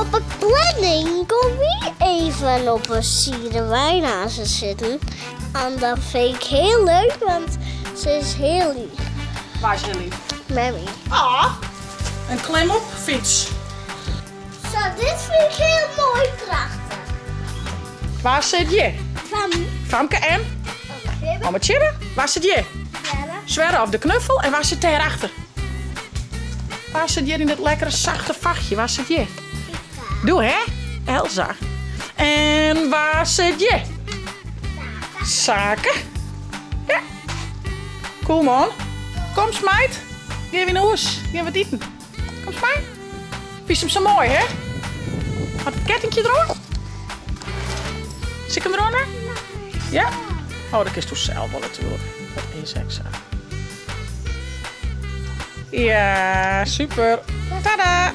Op 'e planning kom wy even op 'e side wei naast se sitten. En dat vind ik heel leuk, want se is heel lief. Wa is heel lief? Memmy. Ah, in klim op fyts. Zo, dit vind ik heel mooi prachtig. Wa sit hjir? Fam. Famke en? Omme Tjibbe. Wa sit hjir? Swerre of de knuffel. En wa sit dêr achter? Wa sit hjir yn dit lekkere sachte vachtje? Wa sit hjir? Doe hè? Elsa. En wa sit hjir? Sake. Ja. Cool man. Kom smijt. Gean wy nei hûs. Gean wat iten. Kom smijt. Fynst him sa moai hè? Hat it kettingje deroan? Sil ik him deroan ha? Ja? Oh, dat kinst do sels wol natuerlik. Dat is ek sa. Ja, super. Tada!